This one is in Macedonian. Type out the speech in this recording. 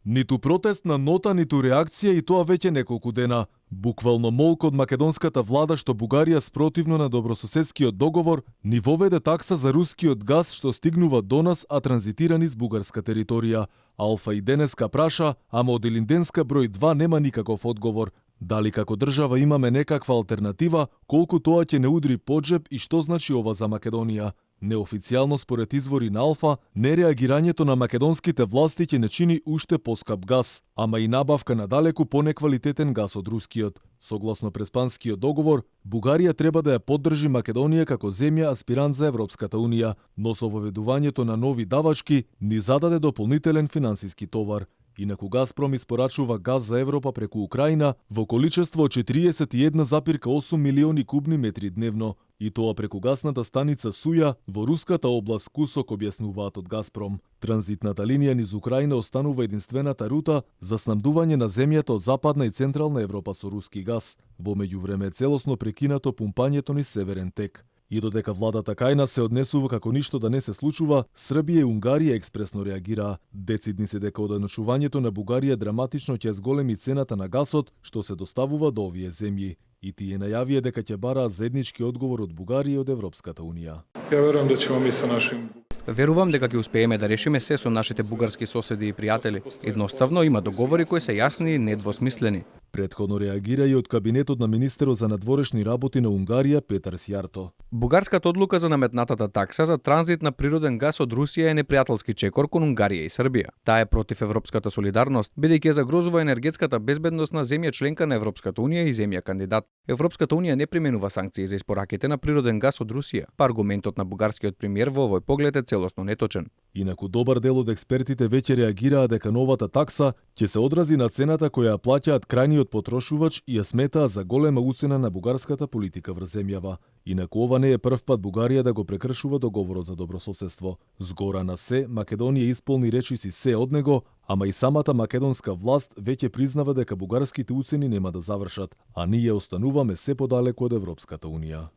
Ниту протестна нота, ниту реакција и тоа веќе неколку дена. Буквално молк од македонската влада што Бугарија спротивно на добрососедскиот договор ни воведе такса за рускиот газ што стигнува до нас, а транзитира низ бугарска територија. Алфа и денеска праша, ама од Илинденска број 2 нема никаков одговор. Дали како држава имаме некаква алтернатива, колку тоа ќе не удри по џеб и што значи ова за Македонија? Неофицијално според извори на Алфа, нереагирањето на македонските власти ќе не чини уште поскап газ, ама и набавка на далеку понеквалитетен газ од рускиот. Согласно Преспанскиот договор, Бугарија треба да ја поддржи Македонија како земја аспирант за Европската Унија, но со воведувањето на нови давачки ни зададе дополнителен финансиски товар. Инаку Газпром испорачува газ за Европа преку Украина во количество од 41,8 милиони кубни метри дневно, и тоа преку гасната станица Суја во руската област Кусок, објаснуваат од Газпром. Транзитната линија низ Украина останува единствената рута за снабдување на земјата од Западна и Централна Европа со руски газ. Во меѓувреме е целосно прекинато пумпањето низ Северен тек. И додека владата кај нас се однесува како ништо да не се случува, Србија и Унгарија експресно реагираа. Децидни се дека одначувањето на Бугарија драматично ќе зголеми цената на гасот што се доставува до овие земји. И тие најавија дека ќе бараат заеднички одговор од Бугарија и од Европската Унија. Ја верувам да ćemo mi sa našim Верувам дека ќе успееме да решиме се со нашите бугарски соседи и пријатели. Едноставно има договори кои се јасни и недвосмислени. Претходно реагира и од кабинетот на министерот за надворешни работи на Унгарија Петар Сјарто. Бугарската одлука за наметнатата такса за транзит на природен газ од Русија е непријателски чекор кон Унгарија и Србија. Таа е против европската солидарност, бидејќи загрозува енергетската безбедност на земја членка на Европската Унија и земја кандидат. Европската Унија не применува санкции за испораките на природен газ од Русија. Па аргументот на бугарскиот премиер во овој поглед е целосно неточен. Инаку добар дел од експертите веќе реагираа дека новата такса ќе се одрази на цената која ја плаќаат крајниот потрошувач и ја сметаа за голема уцена на бугарската политика врз земјава. Инаку ова не е прв пат Бугарија да го прекршува договорот за добрососедство. Згора на се, Македонија исполни речиси се од него, ама и самата македонска власт веќе признава дека бугарските уцени нема да завршат, а ние остануваме се подалеку од Европската Унија.